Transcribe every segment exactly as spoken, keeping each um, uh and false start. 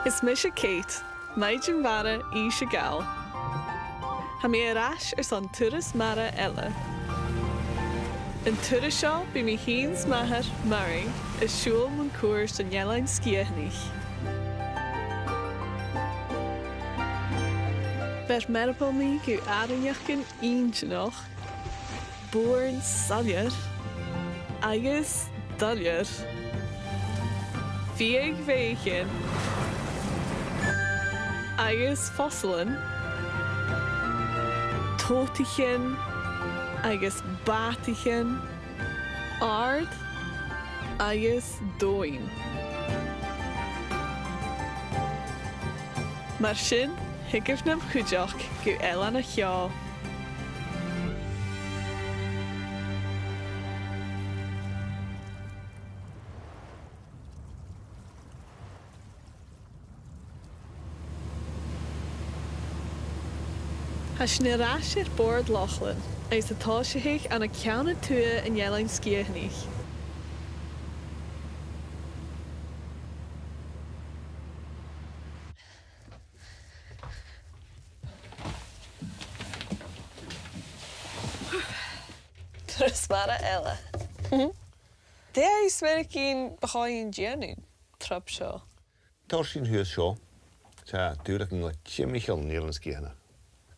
Is mise Kate, maighdeann-mhara Uibhist a' Ghall. Tha mi air ais airson turas mara eile. An turas seo, bidh mi fhìn 's m' athair, Murray, a' siubhal mun cuairt san Eilean Sgitheanaich. Bheir m' earball mi gu àrainneachdan inntinneach, bùirn soilleir agus doilleir, fiadh-bhèicein agus fosailean, todaichean agus bàtaichean, àrd agus domhainn. Mar sin, thigibh nam chuideachd gu Eilean a' Cheò. Tha sinn air ais air bòrd Lochlannais, agus a' tòiseachadh ann an ceann a tuath an Eilein Sgitheanaich. Turas mara eile. Dè tha thu a' smaoineachadh a bhios sinn a' dèanamh an trip seo? Tòrr sin shuas seo. Tha dùil agam gu bheil timcheall an Eilein Sgitheanaich.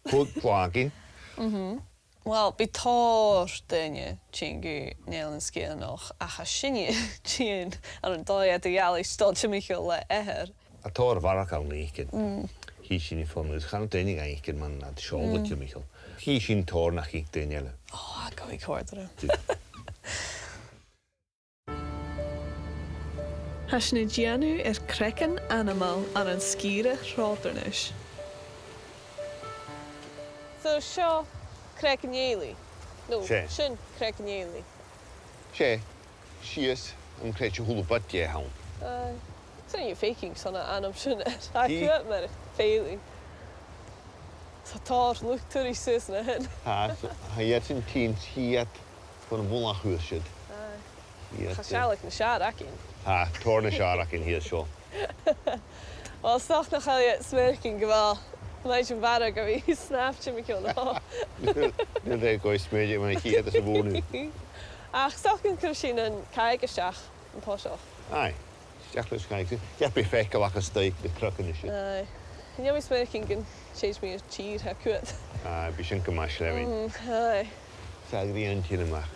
Còig latha againn. Mhm. Well, bidh tòrr dhaoine a' tighinn gu an Eilean Sgitheanaich, ach tha sinne a' tighinn ann an dòigh eadar-dhealaichte, 's dòcha timcheall le eathar. Tha tòrr a bharrachd ann an Uibhist. Mm. Chì sinn fon aois, chan eil daoine ga fhaicinn mar a tha seo le timcheall. Chì sinn tòrr nach fhaic daoine eile. Ò, tha e gu math còrdadh rium. Tha sinn a' dèanamh air creagan ainmeil ann an sgìre Thròndairnis. So seo Creag an Fhèilidh? No, 's e. Sin Creag an Fhèilidh. 'S e. Sìos an creag a h-uile bit dheth ann. Aye. Sin an fheadhainn a tha an t-ainm sin air. Tha e coltach ri fèileadh. Tha tòrr luchd turais suas an sin. Tha, so, tha iad sin a' tighinn sìos chun a' mhullach shuas siud. Aye. Iad, tha sealladh nas fheàrr againn. Tha, tòrr nas fheàrr againn shuas seo. Well, 's dòcha nach eil iad a' smaoineachadh gu bheil maidin mhara gu bhith snap timcheall an-diugh. Nì, nì, nì, gu bhith smaoineachadh mar a chì iad sa bhùrn. Ach 's dòcha gun cuir sinn an cadh a-steach an toiseach. Aye. Steach leis an cadh. Gheibh mi faiceallach a-staigh le creagan a-nis. Aye. Chan eil mi a' smaoineachadh gun tèid mi air tìr, tha cuid. Aye, bidh sin gu math slim. Mm, aye. 'S a' ghrian a' tighinn a-mach.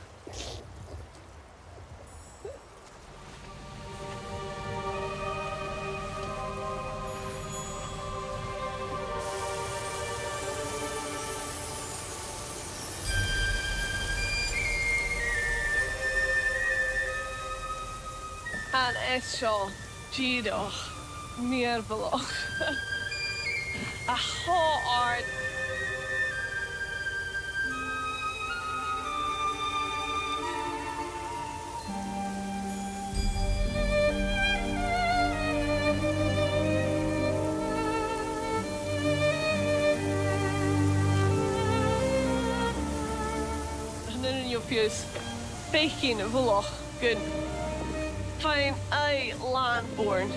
An eas seo dìreach mìorbhaileach. A, cho àrd. Chan eil an fhios, faicinn a' mhullach gun, tha an aghaidh làn bùirn.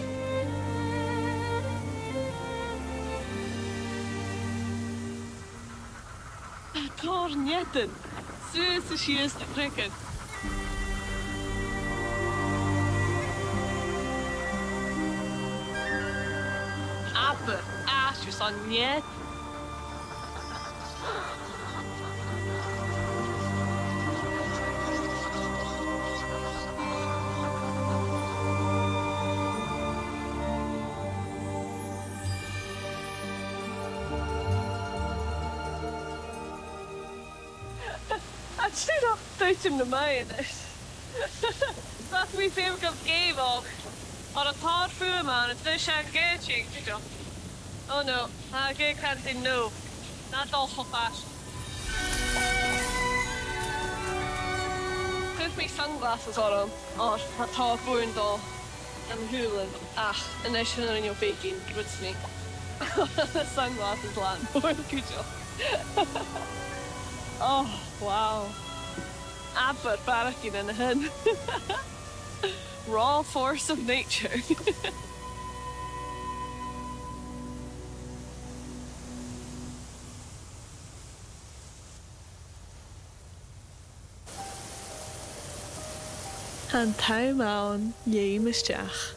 Tha tòrr neadain suas is sìos na creagan. Abair àite airson nead. An sin a' tuiteam na maighdinn. Nach bi feum gum gèam oc. Oir tha tòrr fuaim ann, an dùil seo gèadh, dìreach. Oh no, tha gèadh cantainn no. Na dol cho fast. Chuir mi sunglasses orm, oir tha tòrr bùirn dol nam shùilean, ach a-nis chan eil mi a' faicinn rud sam bith. Sunglasses làn bùirn cuideachd. Oh, wow. Abair barrachd ann a shin. Raw force of nature. An t-àm ann leum a-steach.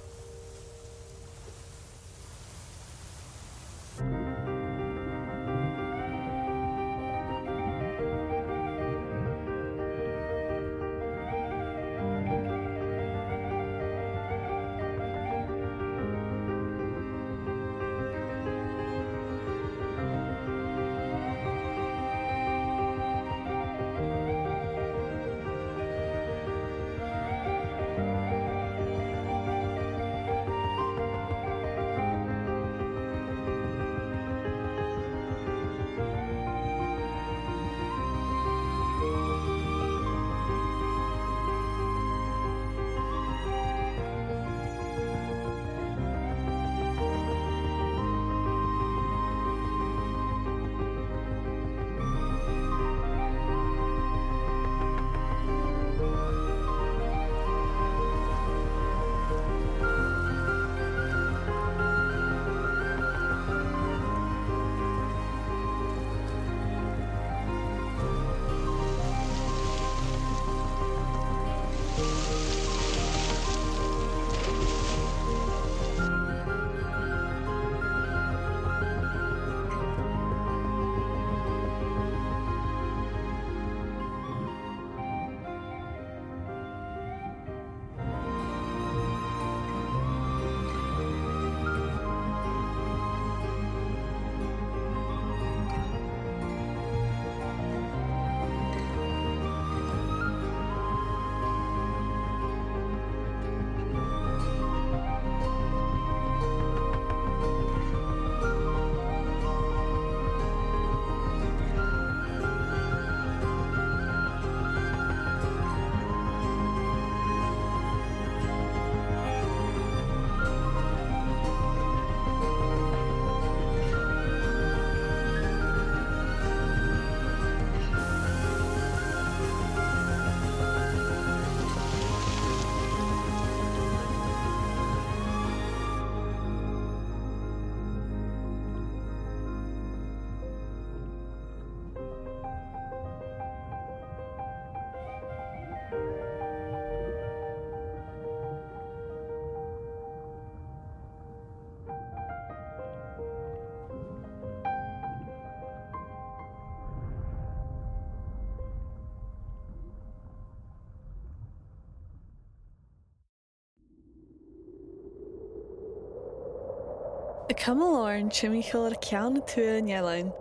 A' cumail oirnn timcheall air ceann a tuath an eilein,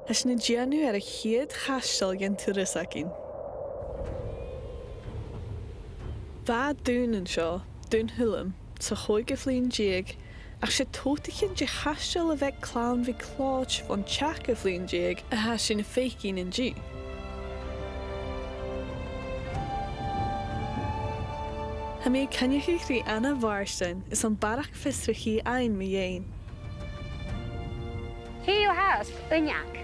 tha sinn a' dèanamh air a' chiad chaisteal dhen turas againn. Bha dùn an seo, Dùn Thuilm, sa chòigeamh linn deug, ach 's e tòrr de chaisteal a bh' aig clann Mhic Leòid bhon t-seachdamh linn deug a tha sinn a' faicinn an-diugh. Tha mi a' coinneachadh ri Anna Mhàrtainn, is am barrachd fiosrachaidh fhaighinn mu dheidhinn. Chì thu fhathast uinneag,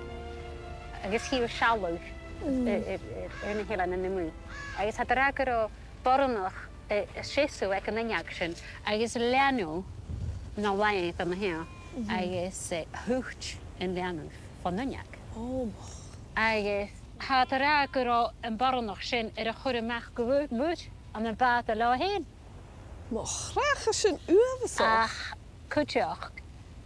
agus chì thu sealladh, mm, air, air, air na h-eileanan a-muigh. Agus tha iad ag ràdh gun robh boireannach, eh, a' seasamh aig an uinneag sin, agus leanabh na làimh an seo, mhm, agus, eh, thuit an leanabh fon uinneag. Ò, mo. Agus tha iad ag ràdh gun robh am boireannach sin air a chur a-mach gu mhuir, ann am bàta leotha fhèin. Mo chreach, tha sin uabhasach. Ach cuideachd,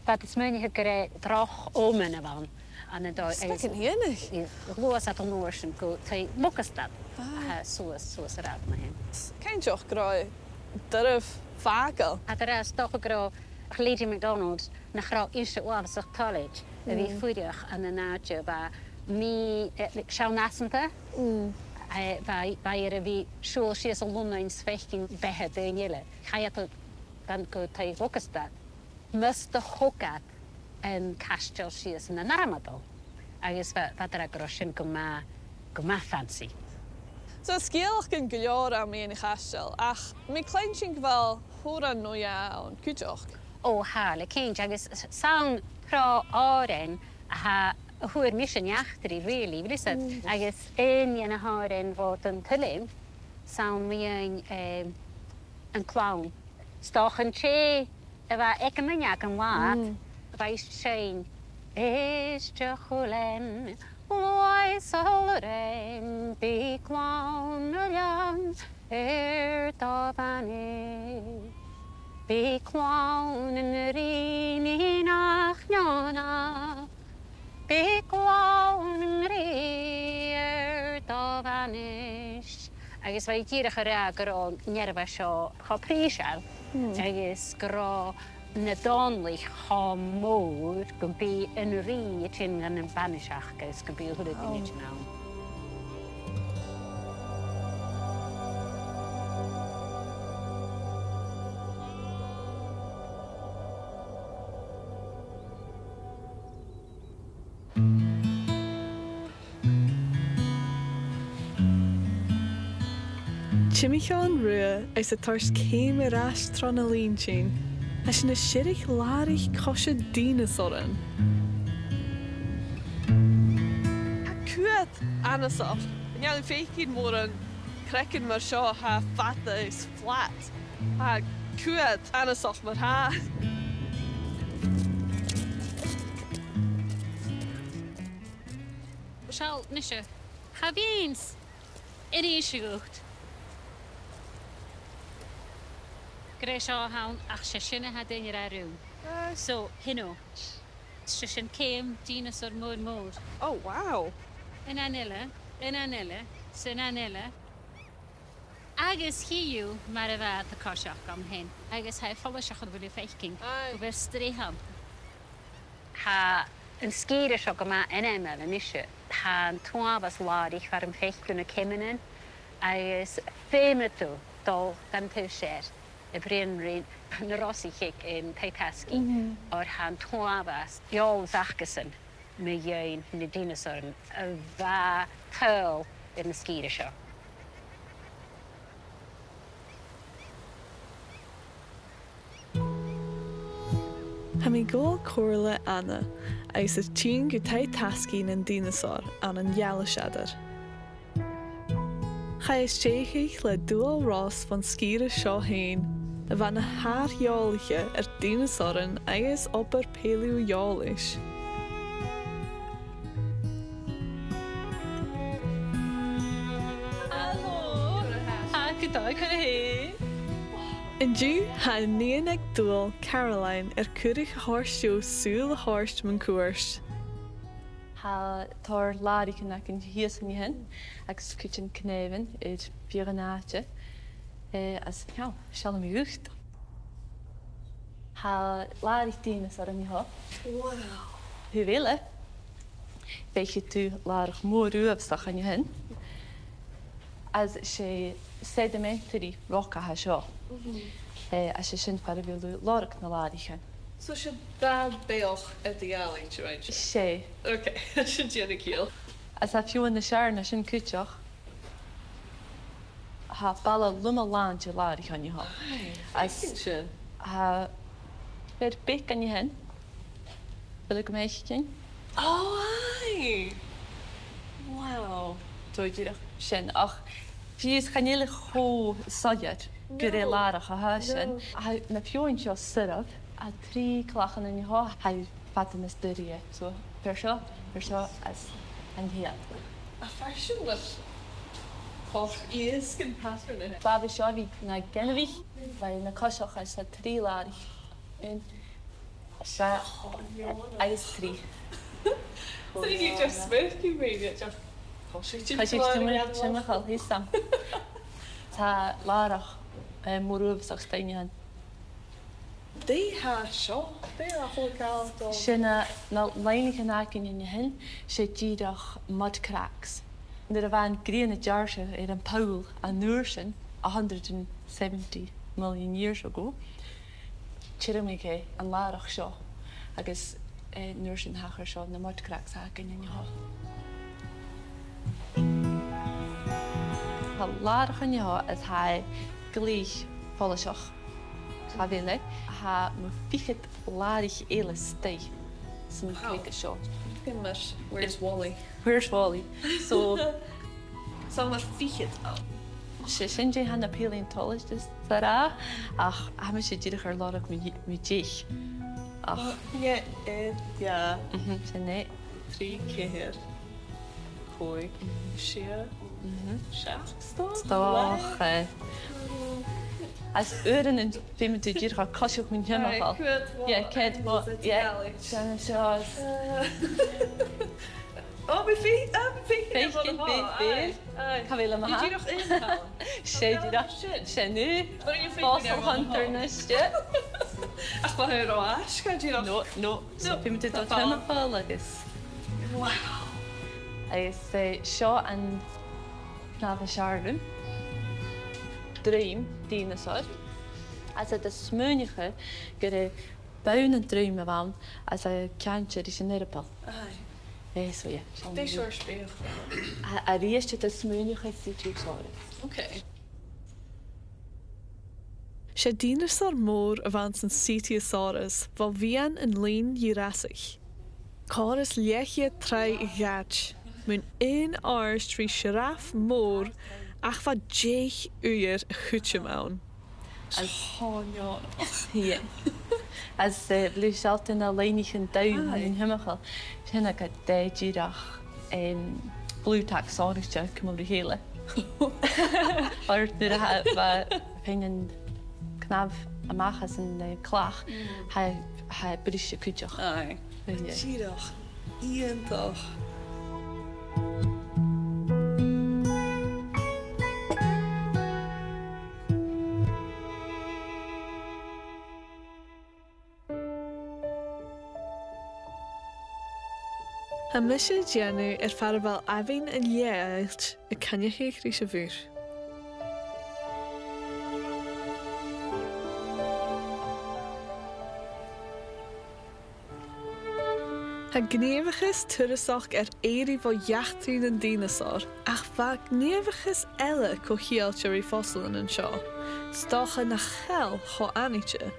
bha iad a' smaoineachadh gur e droch omen a bh' ann, ann an dòigh. 'S beag an iongnadh. Ghluais iad an uair sin gu taigh Mhogastad, ah, suas, suas an rathad an seo. Cinnteach gun robh e doirbh fàgail. Tha iad ag ràdh 's dòcha gun robh Lady MacDonald, nach robh ise uabhasach toilichte a bhith, mm, a' fuireach ann an àite a bha mì-, eh, seann-fhasanta. Mm. Eh, bha, bha i air a bhith a' siubhal sìos an Lunnainn 's a' faicinn beatha daoine eile. Chaidh iad gu, gu taigh Mhogastad. Mus do thog iad an caisteal sìos ann an armadal. Agus bha, bha iad ag ràdh gun robh sin gu math, gu math fancy. So, sgeulachdan gu leòr ann mu dheidhinn a' chaisteal, ach tha mi a' cluinntinn gu bheil òran no dhà ann cuideachd. Ò, tha, le cinnt, agus s-, 's ann tro òrain a tha, a fhuair mise an eachdraidh, really, bheil fhios agad. Mm. Agus aon de na h-òrain bho Dhùn Tuilm, 's ann mu dheidhinn, eh, an clann. 'S dòcha an tè a bha aig an uinneag an latha, mm, a bha a' seinn, "Èist, a Chuilein, luaidh 's a Lorrain, bi clann a' leann." air do bhanais. Bidh clann an Rìgh nì nach neònach, bidh clann an Rìgh air do bhanais. Agus bha i dìreach ag ràdh gun robh an nèarbh seo cho prìseil, agus gun robh na Dòmhnallaich cho mòr gum biodh an Rìgh a' tighinn dhan a' bhanais aca agus gum biodh a h-uile duine a' tighinn ann. Timcheall an rubha agus a' toirt ceum air ais tro na linntean, tha sinn a' sireadh làraich coise dìneasaran. Tha cuairt annasach. Chan eil thu a' faicinn mòran creagan mar seo, tha fada is flat. Tha cuairt annasach mar-thà. Seall, a-nise, cha bhithinn-sa ag innse dhut gur e seo a th' ann, ach 's e sin a tha daoine ag ràdh rium. Aye. So, you know, 's e sin ceum dìneasar mòr mòr. Oh, wow. An aon eile, an aon eile, 's an aon eile. Agus chì thu mar a bha iad a' coiseachd an sin, agus tha e follaiseach a bhith a' faicinn, aye, gu bheil sreath ann. Tha an sgìre seo gu math ainmeil a-nise. Tha an t-uabhas làraich far am faic thu na ceumannan, agus feumaidh tu dol dhan taigh-seirbh a' bruidhinn ri na Rosaich aig an taigh-tasgaidh, oir tha an t-uabhas eòlas acasan mu dheidhinn na dìneasaran a bha a' tadhal air an sgìre seo. Tha mi a' gabhail comhairle Anna agus a' tighinn gu taigh-tasgaidh nan dìneasar ann an Ealasaid. Chaidh a stèidheachadh le Dùghall Ross bhon sgìre seo fhèin, a bha na h-àrd-eòlaiche air dìneasaran agus obair pàileadh-eòlais. Halò! Tha gu dòigh, ciamar a tha thu? An-diugh, tha an nighean aig Dùghall, Caroline, air cuireadh a thoirt dhomh sùil a thoirt mun cuairt. Tha tòrr làraichean againn shìos an sin, agus cuid de chnàmhan air feadh an àite. Eh, agus, yeah, seallaidh mi dhut. Tha làraich dìneasair an seo. Wow. Tha e uabhasach. Feuchaidh tu làrach mòr uabhasach an sin. Agus 's e sedimentary rock a tha seo. Mhm. Eh, agus 's e sin far a bheil thu a' lorg na làraichean. So 's e dath-beathach eadar-dhealaichte a th' ann? 'S e. Ok, sin dìreach ciall. Agus tha feadhainn nas fheàrr na sin cuideachd. Tha baile loma-làn de làraichean an seo. Aye, agus sin. Tha fear beag an sin. Bheil thu gam fhaicinn? Oh, aye! Wow. Tha e dìreach sin, ach fiù 's chan eil e cho soilleir gur e làrach a tha sin. No. Tha na feadhainn seo soirbh, tha trì clachan an seo, tha iad fada nas duilghe. So, fear seo, fear seo, is an t-ear. A fear sin mar coch iasg an pattern a th' ann. Bha seo a bhith na ghainmhich, bha na coiseachd is a trì làraich. Aon, dhà, agus trì. So you just smirking me, you just... Cosig timcheall, timcheall, he's some. Tha làrach, eh, mòr uabhasach staingean. Dè tha seo? Dè tha a' chòmhradh? Sin na, na loidhnichean againn an sin, 's e dìreach mud cracks. Nuair a bha an grian a' deàrrsadh air a' pholl an uair sin, a hundred and seventy million years ago, tiormaich e an làrach seo, agus, eh, an uair sin thachair seo na mud cracks a th' againn an seo. Tha làrach an seo a tha gu lèir follaiseach. Cha bheil e, tha mu fhichead làraich eile a-staigh san... Wow. Creag seo. Where's Wally? Where's Wally? So, so mar fhichead. 'S e sin dè tha na paleontologists ag ràdh, ach tha mise dìreach air lorg mu, mu dheich. Ach... Oh, yeah, eh, yeah. Mhm, sin e. Trì, ceithir. Còig, sia, seachd, 's dòcha. 'S dòcha. Agus uaireannan, feumaidh tu dìreach a' coiseachd mun timcheall. Aye, ceud bhàth. Yeah, ceud bhàth. Yeah, sin e seo. Eh. Ò, mi fhì-, ah, mi fhì-, fhì-, fhì-, aye, aye. Cà bheil am... Dìreach aon. 'S e dìreach sin. Sin e. Fossil hunter a-nis, yeah. Ach bha e ro fhaisg, dìreach. No, no. So, no, feumaidh tu dol timcheall agus... Wow. Agus, eh, seo an cnàmh as fheàrr leam. Druim dìneasar. Agus tha iad a' smaoineachadh gur e bonn an druim a bh' ann agus a' ceangal ris an earball. Aye. Eh, so, yeah. Dè seòrsa beathach? A, a-rithist, tha iad a' smaoineachadh Cetiosaurus. Okay. 'S e dìneasar mòr a bh' anns an Cetiosaurus bho mheadhan an linn Dhùrasaich. Còrr is leth-cheud troigh a dh'fhaid, mun aon àird ri sioraf mòr, ach bha deich uiread a chuideam ann. Is... Tha e neònach. Yeah. Agus, eh, bha mi a' sealltainn na loidhnichean donn mun timcheall. Sin agad e dìreach, em, Blu Tack sònraichte cumail ri chèile. Oir nuair a tha, bha, faighinn an cnàmh a-mach às an, eh, clach, tha, tha e briste cuideachd. Aye. Aye. Dìreach iongantach. Tha mise a' dèanamh air far a bheil abhainn an leth-fhillte a' coinneachadh ris a' mhuir. Tha gnìomhachas turasachd air èirigh bho eachdraidh nan dìneasar, ach bha gnìomhachas eile co-cheangailte ri fosailean an seo, 's dòcha nach eil cho aithnichte.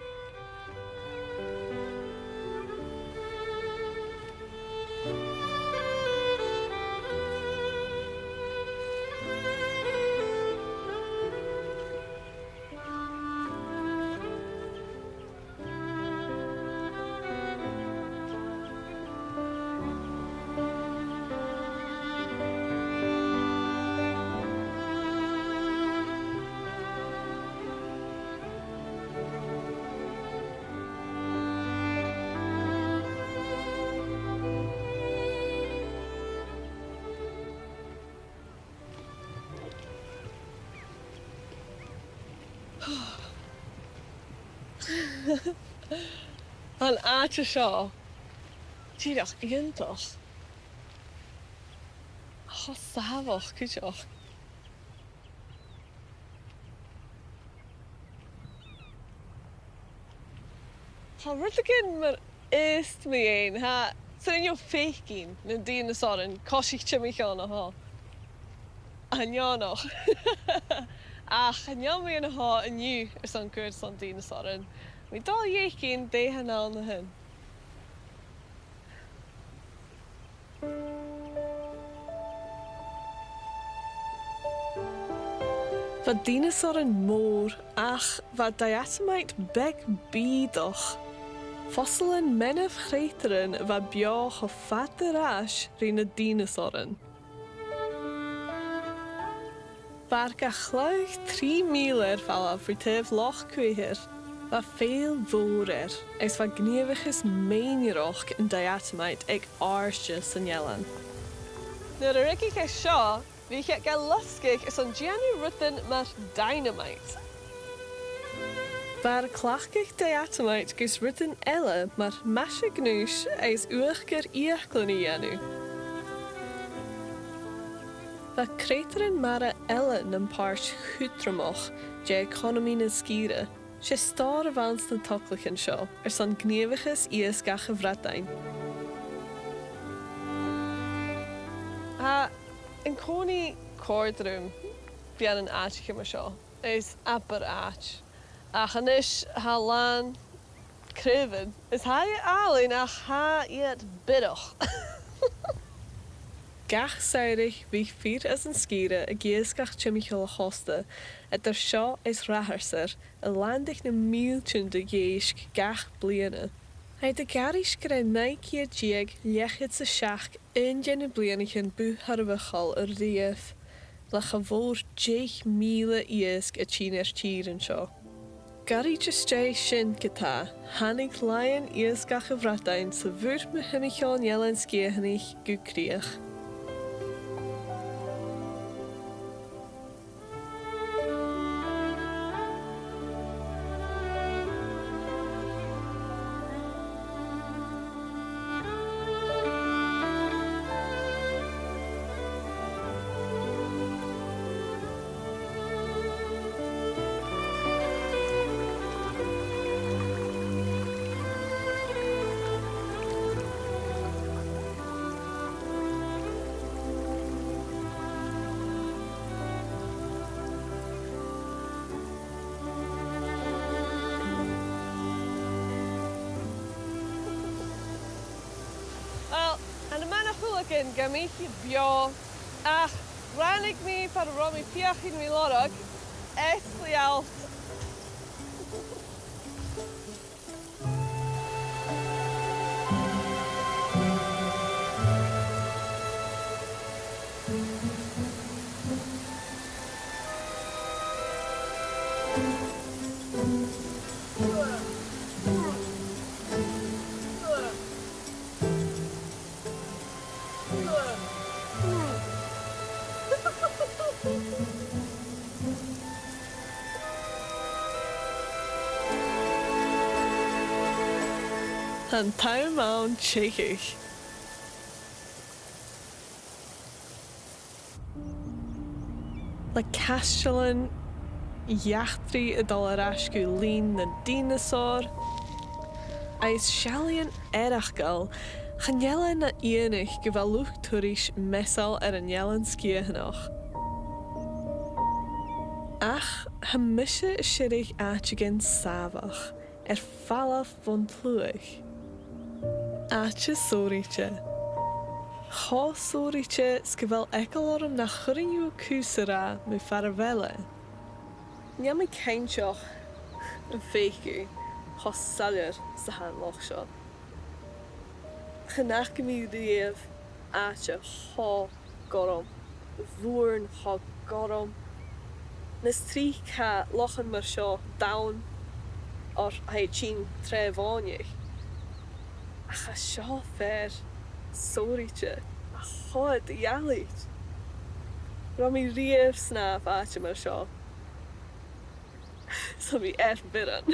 An àite seo. Dìreach iongantach. Cho sàmhach cuideachd. Tha rudeigin mar aost mu dheidhinn, tha, 's urrainn dhomh faicinn nan dìneasaran a' coiseachd timcheall an seo. Tha e neònach. Ach chan eil mi an seo an-diugh airson cuairt airson dìneasaran. Tha mi dol a dh'fhaicinn dè th' ann a shin. Bha dìneasaran mòr, ach bha diatomite beag bìodach. Fosailean meanbh-chreutairean a bha beò cho fada air ais ri na dìneasaran. Bha iad ga chladhach trì mìle air falbh bho taobh Loch Cuachair. Bha fèill mhòr air, agus bha gnìomhachas mèinnearachd an diatomite aig àirde san eilean. Nuair a ruigeadh e seo, bhiodh iad ga losgadh airson dèanamh rudan mar dynamite. Bha iad a' cleachdadh diatomite gus rudan eile mar maise-gnùis agus uachdar fhiaclan a dhèanamh. Bha creutairean mara eile nam pàirt chudromach de eaconamaidh na sgìre. 'S e stòr a bh' anns na togalaichean seo airson gnìomhachas iasgaich a' bhradain. Tha an-còmhnaidh còrdadh rium beagan àiteachan mar seo. Is abair àite. Ach a-nis tha e làn craobhan. Is tha iad àlainn ach tha iad biorach. Gach samhradh bhiodh fir às an sgìre ag iasgach timcheall a' chosta, eadar seo is Ratharsair, a' landaich na mìltean de dh'èisg gach bliadhna. Tha iad ag aithris gur e naoi ceud deug leth-cheud 's a seachd aon de na bliadhnaichean bu thoirbheachail a-riamh, le cha mhòr deich mìle iasg a' tighinn air tìr an seo. Goirid às dèidh sin, ge-tà, thàinig làithean iasgach a' bhradain sa mhuir mu thimcheall an Eilein Sgitheanaich gu crìoch. Uill, tha na manaich-chuileagan gam fhaicinn beò, ach ràinig mi far an robh mi a' feuchainn ri lorg easbhaidh fhalsa. Tha an t-àm ann teicheadh. Le caistealan, eachdraidh a' dol air ais gu linn nan dineasar, agus seallaidhean eireachdail, chan eil e na iongnadh gu bheil luchd-turais measail air an Eilean Sgitheanach. Ach tha mise a' sireadh àiteigin sàmhach air falbh bhon t-sluagh. Àite sònraichte. Cho sònraichte 's gu bheil eagal orm nach cuir thu cus air adhart mu far a bheil e. Chan eil mi cinnteach am faic thu cho soilleir 's a tha an loch seo. Chan fhaca mi riamh àite cho gorm, bùrn cho gorm. Nas trice tha lochan mar seo donn, oir tha iad a' tighinn tro mhòine. Ach tha seo fìor shònraichte, a' choimhead dha-rìribh. Cha robh mi riamh a' snàmh àite mar seo. 'S tha mi air bhioran.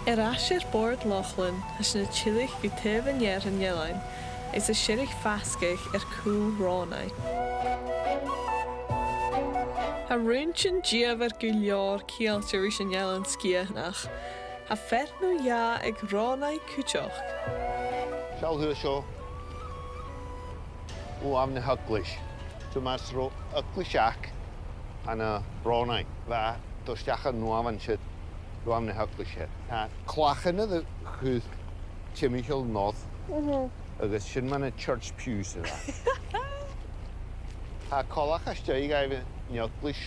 Air ais air bòrd Lochlinn, tha sinn a' tilleadh gu taobh an ear an eilein, is a' sireadh fasgadh air cùl Rònaigh. Tha rùintean dìomhair gu leòr ceangailte ris an Eilean Sgitheanach. Tha fear no dhà aig Rònaigh cuideachd. Seall thuas seo. Uamh na h-Eaglais. Tha mi a' smaoineachadh gu bheil eaglais ann an Rònaigh. Bha, tha e a-steach an uamh an siud, uamh na h-Eaglais. Tha clachan air a chur timcheall an uair. Mhm. Agus sin mar na church pews a bha. Tha coltach às dèidh dhaibh an eaglais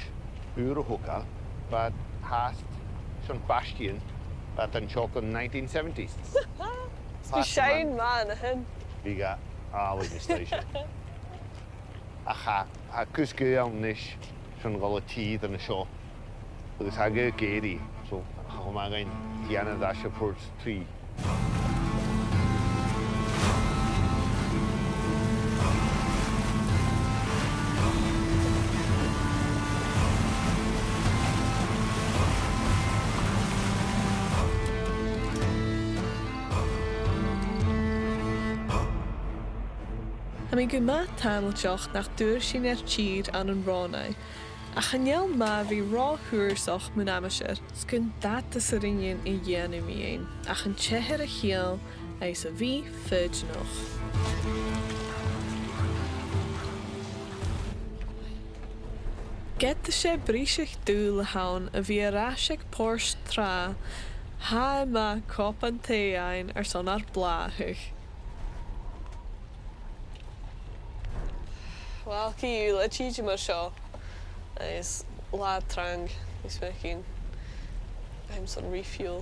ùr a thogail, bha iad fhathast son baisteadh, bha iad an seo gu nineteen seventies. Is bha seinn math an sin. Bha e àlainn an staidhre sin. Ach tha, tha cus gaoth ann a-nis son a dhol a tìr an seo. Agus tha gaoth ag èirigh, so tha e cho math againn dèanamh air ais a' phort trì. Tha mi gu math tàmailteach nach d' fhuair sinn air tìr ann an Rònaigh, ach chan eil math a bhith ro thùrsach mun aimsir 's gun dad as urrainn dhuinn a dhèanamh mu dheidhinn ach an t-eathar a cheangal agus a bhith foighidneach. Ged as e briseadh-dùil a th' ann a bhith air ais aig port tràth, tha e math cupan tì fhaighinn airson ar blàthachadh. Uill, chan eil e tìde mar seo. Is latha trang, is feumaidh mi, I'm son refuel.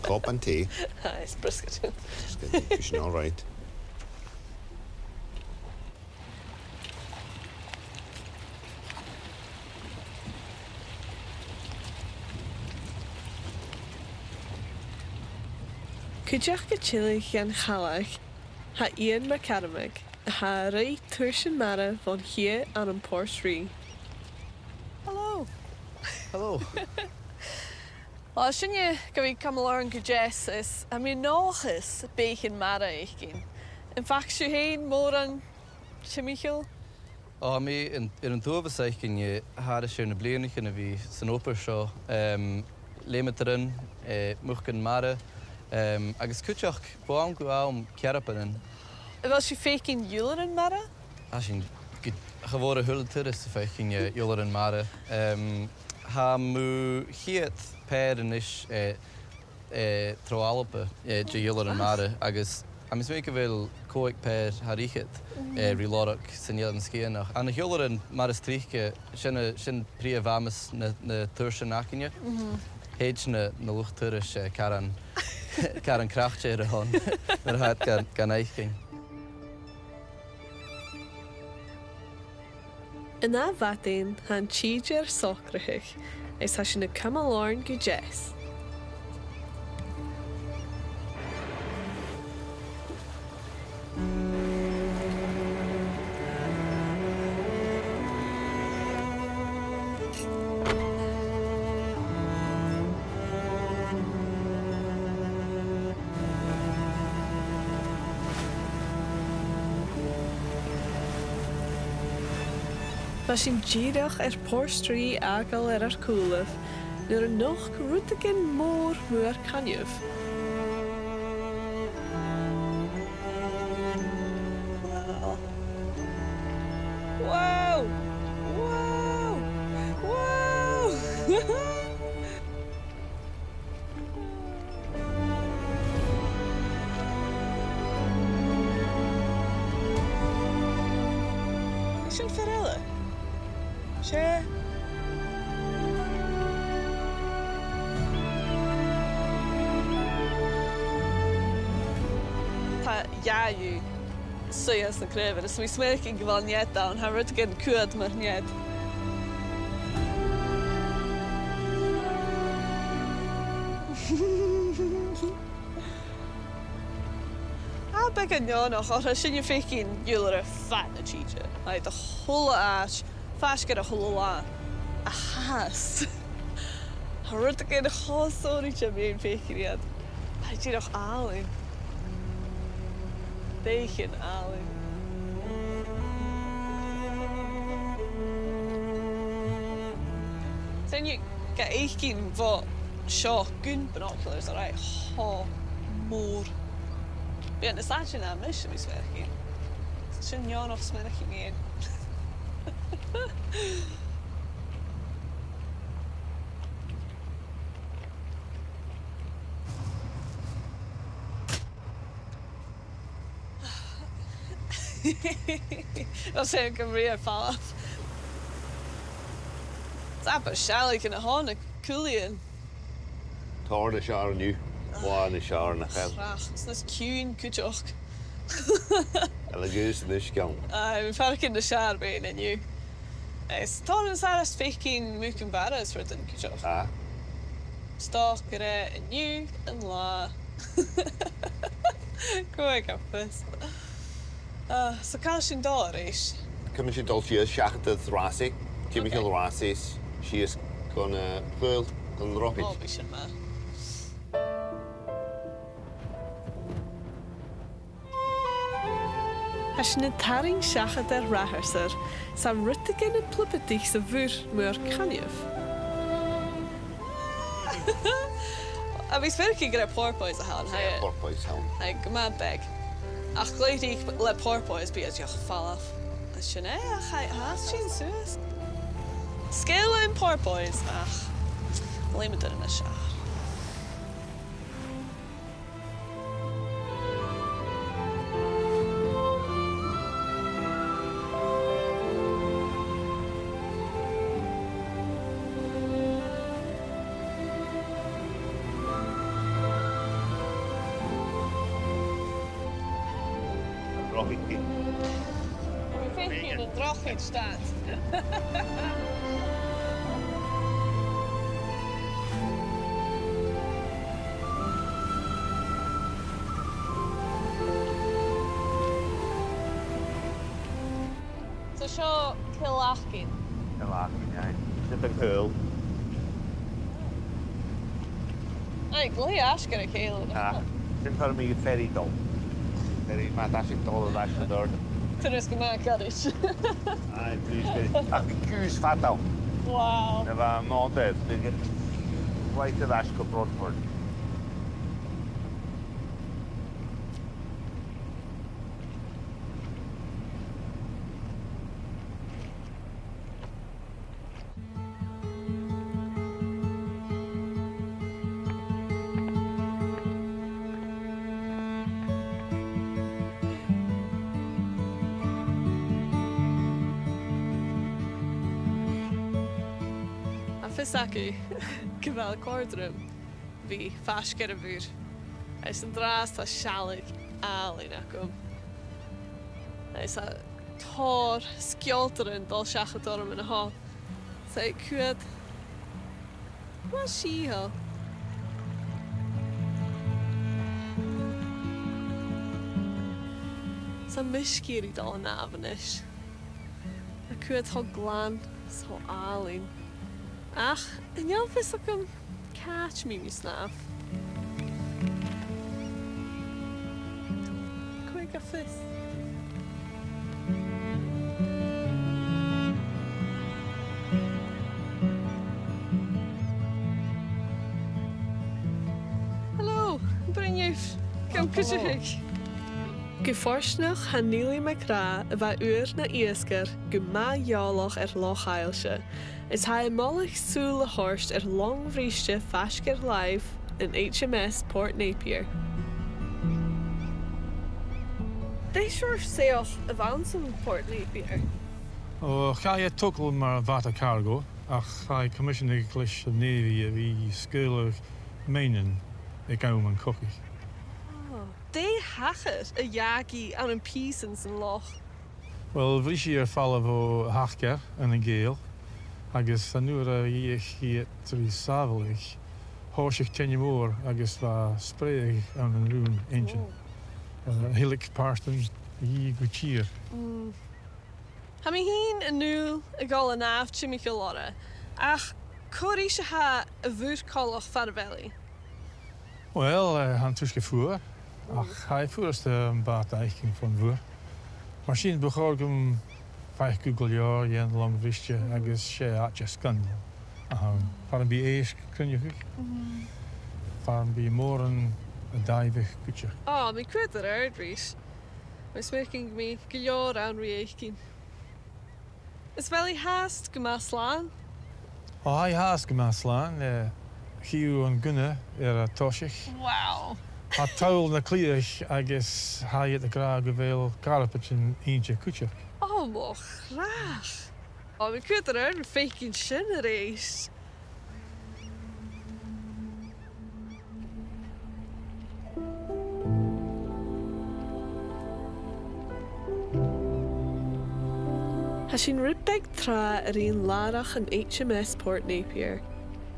Cupan tì. Aye, is briosgaid. Briosgaid, bidh sin all right. Cuideachd a' tilleadh dhan chaladh, tha Iain MacCarmaig, a tha a' ruith tursan mara bhon chidhe ann am Port Rìgh. Hello. Hello. Uill, sinne gu bhith a' cumail oirnn gu deas is tha mi an dòchas beathaichean mara fhaicinn. Am faca sibh fhèin mòran timcheall? Ò, tha mi an, air an t-uabhas fhaicinn, eh, thairis air na bliadhnaichean a bhith san obair seo, em, leumadaran, eh, mucan mara, em, agus cuideachd bho àm gu àm cearbanan. A bheil sibh a' faicinn iolaran mara? Tha sinn gu, cha mhòr a h-uile turas a' faicinn, eh, iolaran mara. Em, tha mu cheud paidhir a-nis, eh, eh, tro Alba, eh, de dh'iolaran mara, agus tha mi a' smaoineachadh gu bheil còig paidhir thar fhichead, eh, ri lorg san Eilean Sgitheanach. Agus na h-iolaran mara as trice, sin a, sin prìomh amas na, na tursan againne. Thèid na, na luchd-turais, eh, caran, caran craicte air a shon, nuair a tha iad gan, gan fhaicinn. An ath mhadainn, tha an tìde air socrachadh, is tha sinn a' cumail oirnn gu deas. Bha sinn dìreach air Port Rìgh fhàgail air ar cùlaibh, nuair a nochd rudeigin mòr mu ar coinneamh. Wow! Wow! Wow! Sin fear eile. Seo. Tha dhà dhiubh suidhe anns na craobhan, is tha mi a' smaoineachadh gu bheil nead ann, tha rudeigin a' coimhead mar nead. Tha e beagan neònach, oir tha sinne a' faicinn iolaire fad na tìde. Tha iad a h-uile àite, faisg air a h-uile latha. Ach tha Rudeigin cho sònraichte mu dheidhinn faicinn iad. Tha e dìreach àlainn. Dìreach àlainn. 'S urrainn dhut fhaicinn bho seo gun binoculars, alright, cho mòr. Bidh e nas fhaide na mise, tha mi a' smaoineachadh. Sin neònach smaoineachadh mi fhèin. Bha sin gu math brèagha. Is abair sealladh na h-òigridh. Tòrr nas fheàrr an-diugh. Latha nas fheàrr na chèile. Ach, is nas ciùine cuideachd. Agus nas ciùine. Aye, bha mi a' faireachdainn nas fheàrr beinn an-diugh. Is tòrr nas fheàrr is faicinn mucan-barra is rudan cuideachd. Ah. Is dòcha gur e an-diugh an latha. Cò aig a tha fios. Ah, so càit a bheil sinn a' dol a-rithist? Cumaidh sinn a' dol sìos seachad air Ratharsair. Timcheall Ratharsair, sìos gun, eh, Chaol, gun drochaid. Ò, bidh sin math. Tha sinn a' tarraing seachad air Ratharsair, 's tha rudeigin a' plubadaich sa mhuir mu ar coinneamh. Tha mi a' smaoineachadh gur e porpoise a th' ann, tha e? Porpoise a th' ann. Tha e gu math beag. Ach glè thric le porpoise bidh e dìreach a' falbh. Is sin e, ach tha, tha e a' tighinn suas. Sgèile an porpoise, ach leum mi duine nas fheàrr. Drochaid. Tha mi a' faicinn an drochaid a-staigh. So seo Cill Achainn. Cill Achainn, aye. Siud an Caol. Aye, glè fhaisg air a chèile. Ah, sin far am bi ferry a' dol. Ferry, ma tha sinn a' dol air ais an doras. Turas gu math goirid. Aye, please, goirid. Ach bha e fada. Wow. Nuair a bha am mòd air, bha e right air ais gu Broadford. Tha fios agaibh gu bheil còrdadh rium bhith faisg air a' mhuir. Is an-dràsta tha sealladh àlainn agam. Is tha tòrr sgeulachdan a' dol seachad orm an-seo. 'S e cuid mar seo. 'S tha mise ag iarraidh dol a-nall a-nis. Tha cuid cho glan, cho àlainn. Ach, chan eil fhios agam càit am bi mi a' snàmh. Cò aig a tha fios? Hello, am b' urrainn dhuibh gabhail cuideachadh? Gu fortanach, tha Neilidh MacRath, a bha uair na iasgair, gu math eòlach air Loch Aillse, is tha e a' moladh sùil a thoirt air long-bhriste faisg air làimh, an H M S Port Napier. Dè seòrsa soitheach a bh' anns a' Phort Napier? O, chaidh e a thogail mar bhàta cargo, ach chaidh coimiseanadh leis an Navy a bhith a' sgaoileadh mèinnean aig àm an cogaidh. Ah. Dè thachair a dh'fhàg i ann am pìosan san loch? Uill, bhris i air falbh o thaca ann an Gàidheal, agus an uair a dh'fheuch iad ri sàbhaladh, thòisich teine mòr agus bha spreadhadh ann an rùm-einnsean. Oh. Eh, thilg pàirt dhi gu tìr. Mm. Tha mi fhìn an dùil a dhol a shnàmh timcheall oirre, ach Cò ris a tha a' mhuir-choileach far a bheil i? Uill, eh, tha an t-uisge fuar, ach tha e furasta am bàta fhaicinn fon mhuir. Mar sin, bu chòir dhomh faicinn gu leòr dhen long-bhriste agus 's e àite sgoinneil a th' ann. Far am bi èisg a' cruinneachadh, far am bi mòran a' daibheadh cuideachd. Ò, tha mi a' coimhead air adhart ris. Tha mi a' smaoineachadh gum bi gu leòr ann ri fhaicinn. Is a bheil i fhathast gu math slàn? Ò, tha i fhathast gu math slàn, eh, chì thu an gunna air a toiseach. Wow. Tha toll na cliathaich agus tha iad ag ràdh gu bheil carpaidean innte cuideachd. Ò, mo chreach. Ò, tha mi a' coimhead air adhart ri faicinn sin a-rithist. Tha sinn rud beag tràth air làrach an H M S Port Napier,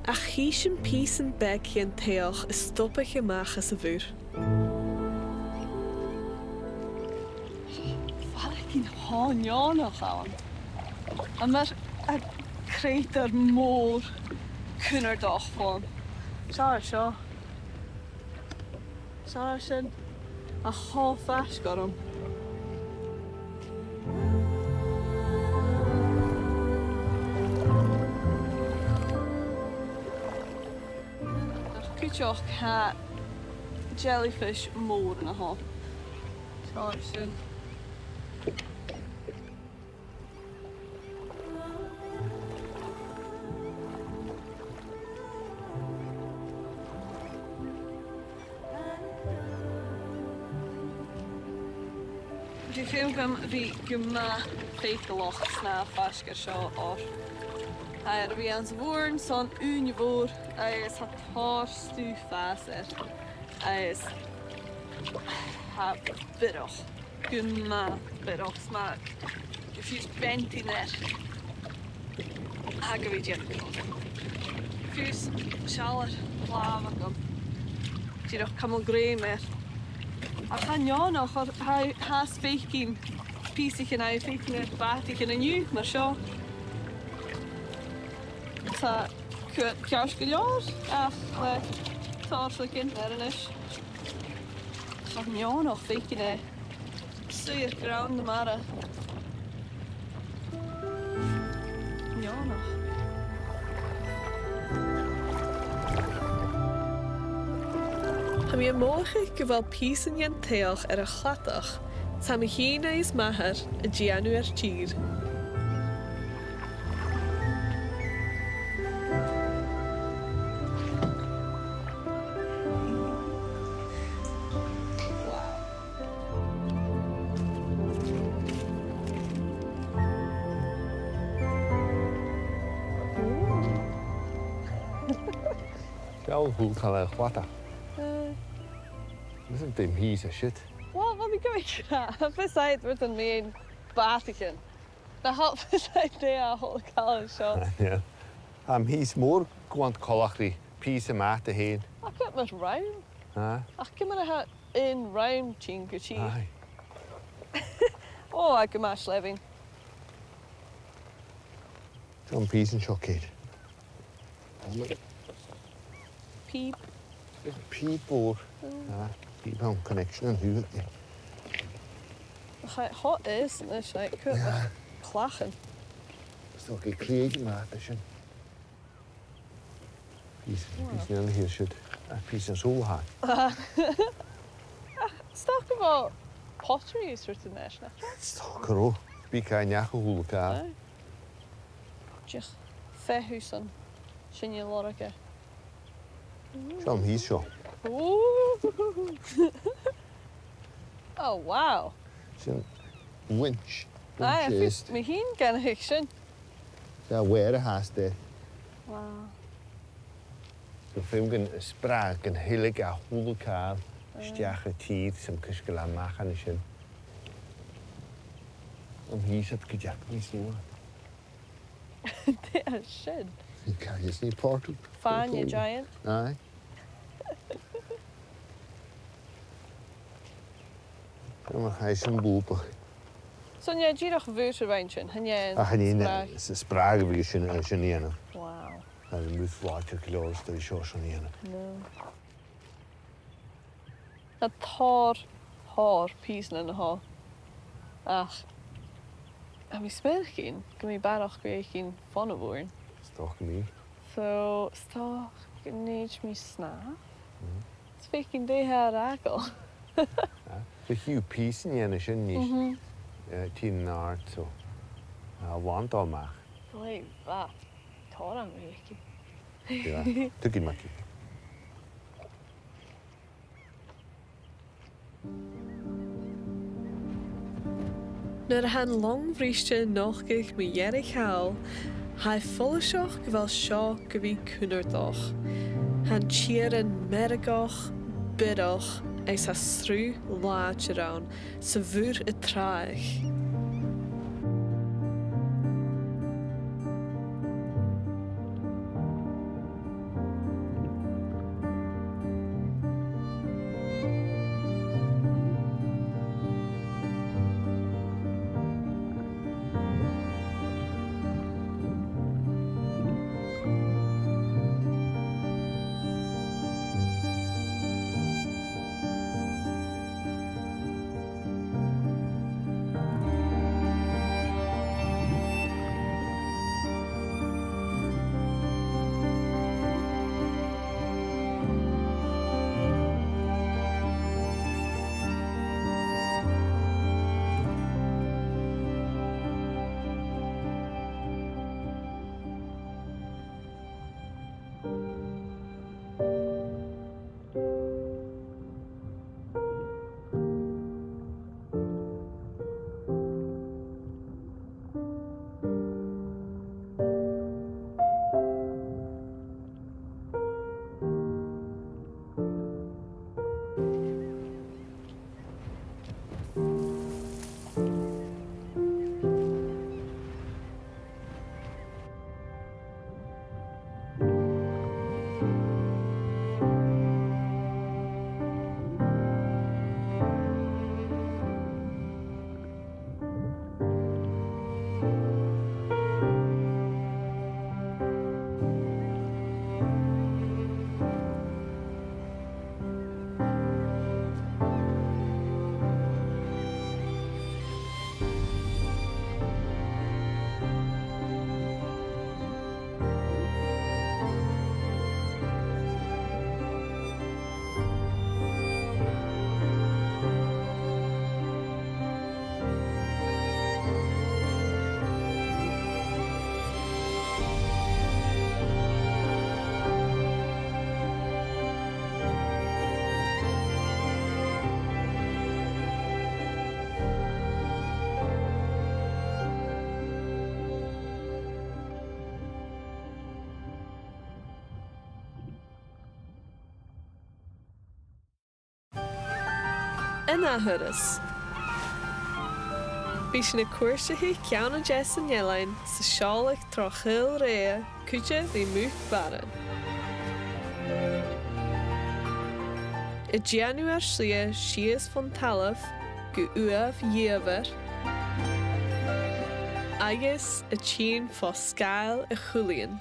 ach chì sinn pìosan beag dhen t-soitheach a' stobadh a-mach às a' mhuir. Faireachdainn cho neònach ann. Tha mi air creutair mòr cunnartach fon. Seall air seo. Seall air sin. Tha e cho faisg orm. Ach cuideachd tha jellyfish mòr an seo. Seall air sin. Tha feum agam a bhith gu math faiceallach sna faisg air seo oir tha e air a bhith anns a' mhòr son ùine mhòr agus tha tòrr stuth fàs air agus tha e biorach. Gu math biorach, 's math gu fiù 's beantainn air. Tha e gu bhith dìreach. Fiù 's seall air làmh agam. Dìreach cumail grèim air. Ach tha e neònach, tha, tha e a' faicinn pìosaichean, tha e a' faicinn air bàtaichean an-diugh, mar seo. Tha e ceart gu leòr, ach le tòrr chloinne air a-nis. Tha e neònach faicinn e. Suidhe air grunn na mara. Neònach. Tha mi a' mothachadh gu bheil pìosan dhen t-soitheach air a' chladach, 's tha mi fhìn agus m' athair a' dèanamh ar tìr. Seall a h-uile càil air a' chladach. Eh. This is the piece of shit. What? What are they going for? Beside with the main bàtaichean. Na h-uile, beside the whole càil seo. Yeah. Tha am pìos mòr gu math coltach ri pìos a' bhàta fhèin. Ach it was round. Aye. Ach ciamar a tha aon rùm tighinn gu tìr? Aye. Ò, tha e gu math sleamhainn. Seo am pìos an seo, Kate. Pìob. Pìob mhòr. Mm. Ah, pìob, an connection an-diugh, yeah. Ach, tha e cho aosta a-nis, like, cò, yeah, clachan. Is dòcha gu bheil e math sin. Pìos, wow, pìos an-siud. Ah, pìos an seo a th' ann. Ach, 's dòcha gu bheil pottery is rudan leis, nach eil? 'S dòcha gu robh. Bidh e gu math neach a h-uile càil. Aye. Dìreach feitheamh son sin a lorg e. Seo am pìos seo. Ooh. Oh, wow. Sin winch. Aye, winch is. Tha mi fhìn ag aithneachadh sin. Tha e uabhasach fhathast. Wow. Tha feum gun spreadh, gun tilleadh a h-uile càil, ah, a-steach a tìr, 's am coisgeul a-mach an sin. Am pìos ud gu dearbh, nì seo. Dè tha sin? Chan eil fhios, nì portal. Fàinne giant. Aye. Am mar a chaidh sin bùtach. So, nì e dìreach bùth a rinn sin, chan e. Ah, chan e, spreadh. S-, spreadh a bhiodh sin, eh, sin a dhèanamh. Wow. Tha mi a' smaoineachadh gu leòr 's dòcha seo sin a dhèanamh. No. Tha tòrr, tòrr pìosan an seo. Ach, tha mi a' smaoineachadh gum bi barrachd air fhaicinn fon a' bhùrn. 'S dòcha gum bi. So, 's dòcha gun tèid mi snàmh. Mm. 'S faic sinn dè tha air fhàgail. Ah, so chì thu pìosan a dhèanamh sin a-nis. Mhm. Eh, tha an-àird, so, eh, bha an dol a-mach. Glè mhath. Tòrr a-mach aige. Yeah, tugainn mi e. Nuair a tha an long bhriste a' nochdadh mu dheireadh thall, tha e follaiseach gu bheil seo gu bhith cunnartach. Tha an t-iarann meirgeach, biorach, agus tha sruth làidir ann, sa mhuir a' tràghadh. An ath thuras. Bidh sinn a' cuairteachadh ceann a deas an eilein 's a' seòladh tro Chaol Rèidh, cuide ri Muc Bharain. A' dèanamh ar slighe sìos fon talamh gu Uamh Dhiamhair agus a' tighinn fo Sgail a' Chuilithinn.